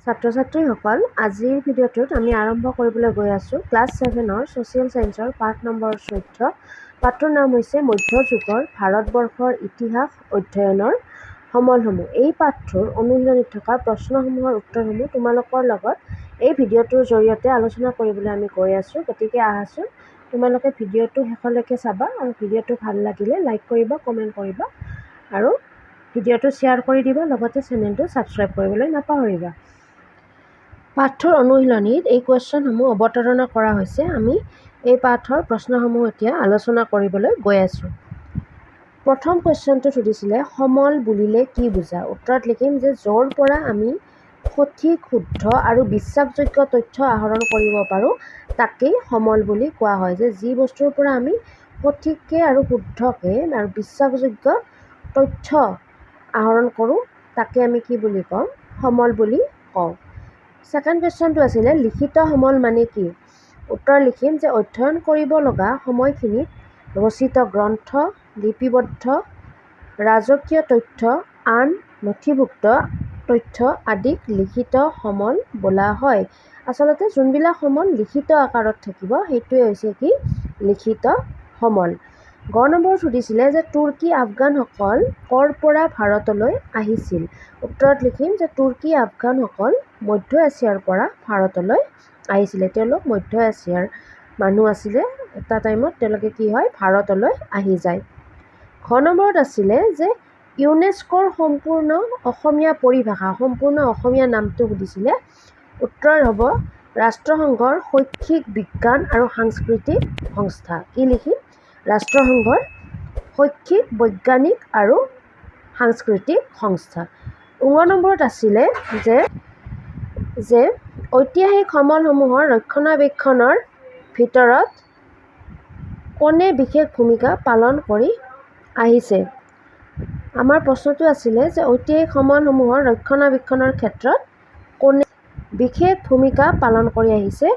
ছাত্ৰ ছাত্ৰীসকল, আজিৰ ভিডিঅ'টোত আমি আৰম্ভ কৰিবলৈ গৈ আছোঁ ক্লাছ ছেভেনৰ ছ'চিয়েল ছায়েন্সৰ পাঠ নম্বৰ 14। পাঠটোৰ নাম হৈছে মধ্যযুগৰ ভাৰতবৰ্ষৰ ইতিহাস অধ্যয়নৰ সমলসমূহ। এই পাঠটোৰ অনুশীলনীত থকা প্ৰশ্নসমূহৰ উত্তৰসমূহ তোমালোকৰ লগত এই ভিডিঅ'টোৰ জৰিয়তে আলোচনা কৰিবলৈ আমি গৈ আছোঁ। গতিকে আহাচোন, তোমালোকে ভিডিঅ'টো শেষলৈকে চাবা আৰু ভিডিঅ'টো ভাল লাগিলে লাইক কৰিবা, কমেণ্ট কৰিবা আৰু ভিডিঅ'টো শ্বেয়াৰ কৰি দিবা, লগতে চেনেলটো ছাবস্ক্ৰাইব কৰিবলৈ নাপাহৰিবা। পাঠৰ অনুশীলনীত এই কুৱেশ্যনসমূহ অৱতাৰণা কৰা হৈছে। আমি এই পাঠৰ প্ৰশ্নসমূহ এতিয়া আলোচনা কৰিবলৈ গৈ আছোঁ। প্ৰথম কুৱেশ্যনটোত সুধিছিলে, সমল বুলিলে কি বুজা? উত্তৰত লিখিম যে য'ৰ পৰা আমি সঠিক, শুদ্ধ আৰু বিশ্বাসযোগ্য তথ্য আহৰণ কৰিব পাৰোঁ, তাকেই সমল বুলি কোৱা হয়। যে যি বস্তুৰ পৰা আমি সঠিককৈ আৰু শুদ্ধকৈ আৰু বিশ্বাসযোগ্য তথ্য আহৰণ কৰোঁ, তাকে আমি কি বুলি কওঁ? সমল বুলি কওঁ। ছেকেণ্ড কুৱেশ্যনটো আছিলে, লিখিত সমল মানে কি? উত্তৰ লিখিম যে অধ্যয়ন কৰিব লগা সময়খিনিত ৰচিত গ্ৰন্থ, লিপিবদ্ধ ৰাজকীয় তথ্য, আন নথিভুক্ত তথ্য আদিক লিখিত সমল বোলা হয়। আচলতে যোনবিলাক সমল লিখিত আকাৰত থাকিব, সেইটোৱে হৈছে কি? লিখিত সমল। গ নম্বৰত সুধিছিলে যে তুৰ্কী আফগানসকল ক'ৰ পৰা ভাৰতলৈ আহিছিল? উত্তৰত লিখিম যে তুৰ্কী আফগানসকল মধ্য এছিয়াৰ পৰা ভাৰতলৈ আহিছিলে। তেওঁলোক মধ্য এছিয়াৰ মানুহ আছিলে। এটা টাইমত তেওঁলোকে কি হয়, ভাৰতলৈ আহি যায়। ঘ নম্বৰত আছিলে যে ইউনেস্কোৰ সম্পূৰ্ণ অসমীয়া পৰিভাষা, সম্পূৰ্ণ অসমীয়া নামটো সুধিছিলে। উত্তৰ হ'ব ৰাষ্ট্ৰসংঘৰ শৈক্ষিক, বিজ্ঞান আৰু সাংস্কৃতিক সংস্থা। কি লিখিম? ৰাষ্ট্ৰসংঘৰ শৈক্ষিক, বৈজ্ঞানিক আৰু সাংস্কৃতিক সংস্থা। ঙ নম্বৰত আছিলে যে ঐতিহাসিক সমলসমূহৰ ৰক্ষণাবেক্ষণৰ ভিতৰত কোনে বিশেষ ভূমিকা পালন কৰি আহিছে? আমাৰ প্ৰশ্নটো আছিলে যে ঐতিহাসিক সমলসমূহৰ ৰক্ষণাবেক্ষণৰ ক্ষেত্ৰত কোনে বিশেষ ভূমিকা পালন কৰি আহিছে?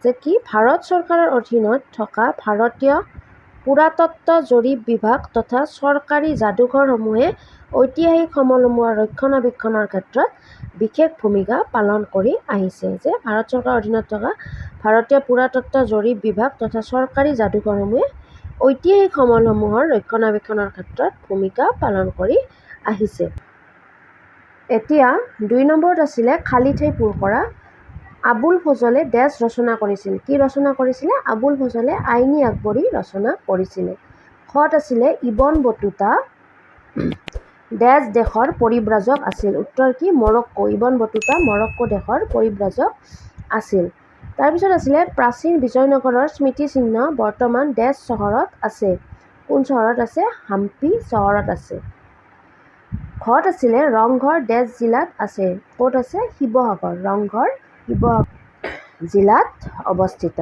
যে কি, ভাৰত চৰকাৰৰ অধীনত থকা ভাৰতীয় পুৰাতত্ত্ব জৰীপ বিভাগ তথা চৰকাৰী যাদুঘৰসমূহে ঐতিহাসিক সমলসমূহৰ ৰক্ষণাবেক্ষণৰ ক্ষেত্ৰত বিশেষ ভূমিকা পালন কৰি আহিছে। যে ভাৰত চৰকাৰৰ অধীনত থকা ভাৰতীয় পুৰাতত্ত্ব জৰীপ বিভাগ তথা চৰকাৰী যাদুঘৰসমূহে ঐতিহাসিক সমলসমূহৰ ৰক্ষণাবেক্ষণৰ ক্ষেত্ৰত ভূমিকা পালন কৰি আহিছে। এতিয়া 2 নম্বৰত আছিলে খালী ঠাই পূৰ কৰা। আবুল ফজলে ডেছ ৰচনা কৰিছিল। কি ৰচনা কৰিছিলে? আবুল ফজলে আইনী আকবৰী ৰচনা কৰিছিলে। খত আছিলে ইবন বটুতা ডেছ দেশৰ পৰিব্ৰাজক আছিল। উত্তৰ কি? মৰক্কো। ইবন বটুতা মৰক্কো দেশৰ পৰিব্ৰাজক আছিল। তাৰপিছত আছিলে প্ৰাচীন বিজয়নগৰৰ স্মৃতিচিহ্ন বৰ্তমান ডেছ চহৰত আছে। কোন চহৰত আছে? হাম্পি চহৰত আছে। ঘত আছিলে ৰংঘৰ ডেছ জিলাত আছে। ক'ত আছে? শিৱসাগৰ। ৰংঘৰ শিৱসাগৰ জিলাত অৱস্থিত।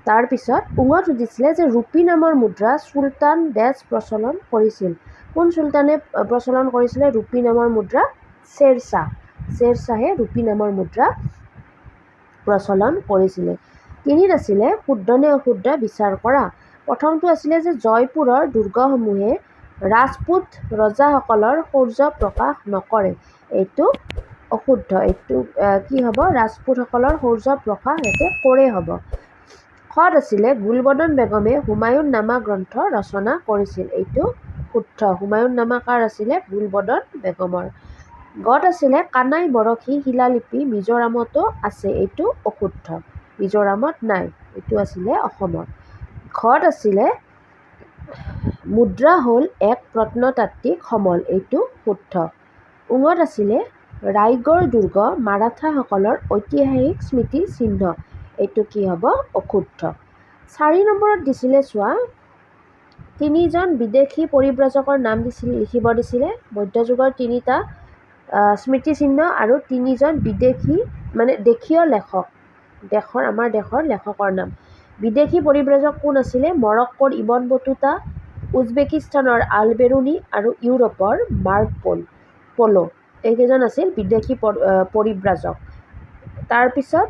তাৰপিছত উঙত সুধিছিলে যে ৰুপি নামৰ মুদ্ৰা চুলতান ডেছ প্ৰচলন কৰিছিল। কোন চুলতানে প্ৰচলন কৰিছিলে ৰুপি নামৰ মুদ্ৰা? শ্বেৰশ্বাহ। শ্বেৰশ্বাহে ৰুপি নামৰ মুদ্ৰা প্ৰচলন কৰিছিলে। 3ত আছিলে শুদ্ধ নে অশুদ্ধ বিচাৰ কৰা। প্ৰথমটো আছিলে যে জয়পুৰৰ দুৰ্গসমূহে ৰাজপুত ৰজাসকলৰ শৌৰ্য প্ৰকাশ নকৰে। এইটো অশুদ্ধ। এইটো কি হ'ব? ৰাজপুতসকলৰ শৌৰ্য প্ৰকাশ ইয়াতে কৰে হ'ব। খত আছিলে গুলবদন বেগমে হুমায়ুন নামা গ্ৰন্থ ৰচনা কৰিছিল। এইটো শুদ্ধ। হুমায়ুন নামা কাৰ আছিলে? গুলবদন বেগমৰ। গত আছিলে কানাই বৰশী শিলালিপি মিজোৰামতো আছে। এইটো অশুদ্ধ। মিজোৰামত নাই, এইটো আছিলে অসমত। ঘত আছিলে মুদ্ৰা হ'ল এক প্ৰত্নতাত্ত্বিক সমল। এইটো শুদ্ধ। উঙত আছিলে ৰায়গড় দুৰ্গ মাৰাঠাসকলৰ ঐতিহাসিক স্মৃতি চিহ্ন। এইটো কি হ'ব? অশুদ্ধ। 4 নম্বৰত দিছিলে চোৱা, তিনিজন বিদেশী পৰিব্ৰাজকৰ নাম দিছিল, লিখিব দিছিলে। মধ্যযুগৰ তিনিটা স্মৃতিচিহ্ন আৰু তিনিজন বিদেশী মানে দেশীয় লেখক, দেশৰ, আমাৰ দেশৰ লেখকৰ নাম। বিদেশী পৰিব্ৰাজক কোন আছিলে? মৰক্কোৰ ইবন বটুতা, উজবেকিস্তানৰ আলবেৰুনি আৰু ইউৰোপৰ মাৰ্ক পল'। এইকেইজন আছিল বিদেশী পৰিব্ৰাজক। তাৰপিছত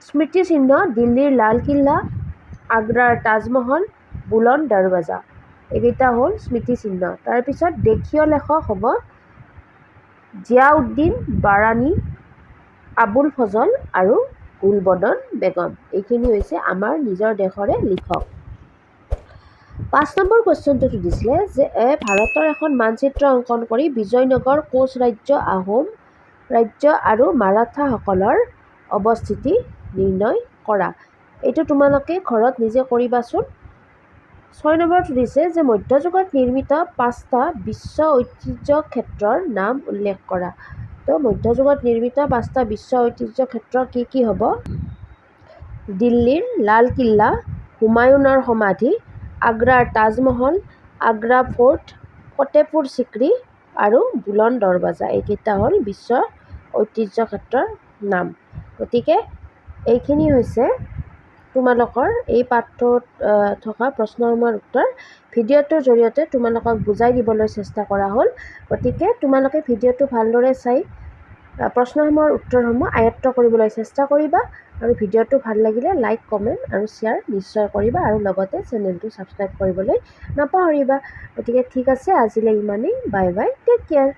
স্মৃতিচিহ্ন দিল্লীৰ লালকিল্লা, আগ্ৰাৰ তাজমহল, বুলন দৰৱাজা, এইকেইটা হ'ল স্মৃতিচিহ্ন। তাৰপিছত দেশীয় লেখক হ'ব জিয়াউদ্দিন বাৰাণী, আবুল ফজল আৰু গুলবদন বেগম। এইখিনি হৈছে আমাৰ নিজৰ দেশৰে লিখক। 5 নম্বৰ কুৱেশ্যনটোত দিছিলে যে ভাৰতৰ এখন মানচিত্ৰ অংকন কৰি বিজয়নগৰ, কোচ ৰাজ্য, আহোম ৰাজ্য আৰু মাৰাঠাসকলৰ অৱস্থিতি নিৰ্ণয় কৰা। এইটো তোমালোকে ঘৰত নিজে কৰিবাচোন। 6 নম্বৰটো দিছে যে মধ্যযুগত নিৰ্মিত 5টা বিশ্ব ঐতিহ্য ক্ষেত্ৰৰ নাম উল্লেখ কৰা। তো মধ্যযুগত নিৰ্মিত 5টা বিশ্ব ঐতিহ্য ক্ষেত্ৰ কি কি হ'ব? দিল্লীৰ লালকিল্লা, হুমায়ুনৰ সমাধি, আগ্ৰাৰ তাজমহল, আগ্ৰা ফ'ৰ্ট, ফতেহপুৰ চিক্ৰী আৰু বুলন দৰৱাজা। এইকেইটা হ'ল বিশ্ব ঐতিহ্য ক্ষেত্ৰৰ নাম। গতিকে এইখিনি হৈছে তোমালোকৰ এই পাঠটোত থকা প্ৰশ্নসমূহৰ উত্তৰ। ভিডিঅ'টোৰ জৰিয়তে তোমালোকক বুজাই দিবলৈ চেষ্টা কৰা হ'ল। গতিকে তোমালোকে ভিডিঅ'টো ভালদৰে চাই প্ৰশ্নসমূহৰ উত্তৰসমূহ আয়ত্ব কৰিবলৈ চেষ্টা কৰিবা আৰু ভিডিঅ'টো ভাল লাগিলে লাইক, কমেণ্ট আৰু শ্বেয়াৰ নিশ্চয় কৰিবা আৰু লগতে চেনেলটো ছাবস্ক্ৰাইব কৰিবলৈ নাপাহৰিবা। গতিকে ঠিক আছে, আজিলৈ ইমানেই। Bye bye, take care.